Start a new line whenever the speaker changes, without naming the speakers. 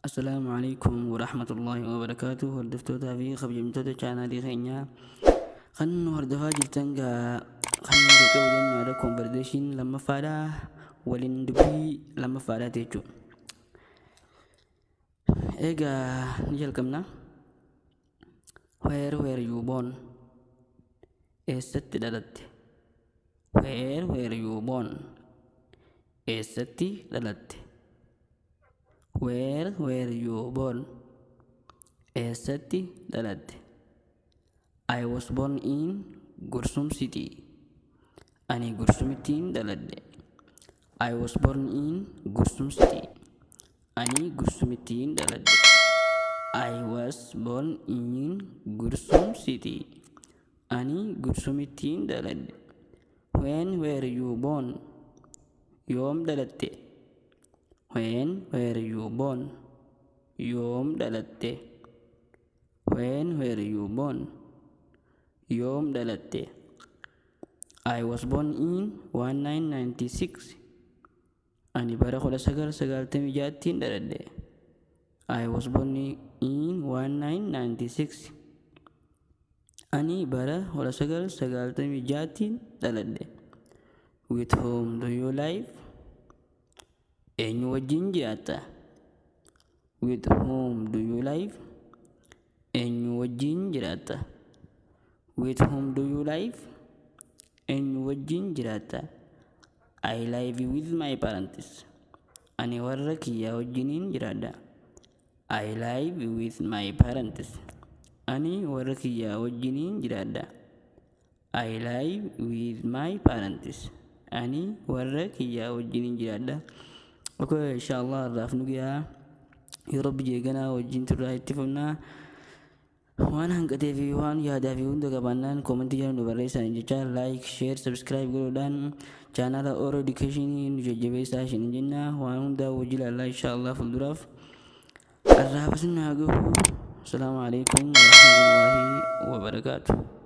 Assalaamu alaikum warahmatullaahi wabarakaatuh. Hordoftootaa fi kabajamtoota chaanaalii keenyaa kan nu hordofaa jirtan, gaa kan jalqabu jennaadha. Conversation lammaffaadha, waliin dubbii lammaffaadha jechuudha. Egaa ni jalqabna. Where were you born? Eessatti dhalatte? Where were you born? Eessatti dhalatte? Where were you born? Eessatti dhalatte? I was born in Gursum City. Ani Gursumittiin dhaladhe. I was born in Gursum City. Ani Gursumittiin dhaladhe. I was born in Gursum City. Ani Gursumittiin dhaladhe. When were you born? Yoom dhalatte? When were you born? Yoom dhalatte? When were you born? Yoom dhalatte? I was born in 1996. Ani bara 1996ttiin dhaladhe. I was born in 1996. Ani bara 1996ttiin dhaladhe. With whom do you live? Eenyu wajjin jiraatta? With whom do you live? Eenyu wajjin jiraatta? With whom do you live? Eenyu wajjin jiraatta? I live with my parents. Ani warra kiyyaa wajjiniin jiraadha. I live with my parents. Ani warra kiyyaa wajjiniin jiraadha. I live with my parents. Ani warra kiyyaa wajjiniin jiraadha. Okay, inshallah irraaf nu gahaa. Yoo Rabbi jeeganaa wajjin turraa itti fufnaa. Waan hanqatee fi waan yaadaa fi hunda qabaannaan koomentii jala nu barreessan jecha, like, share, subscribe godhuudhaan chaanala Oro Education nu jajjabeessaa ishin jenna. Waan hundaa wajji ilaallaa inshallah fuulduraaf. Arraabas nu haa gahu. Asalaamu alaikum warahmatullaahi wabarakaatuh.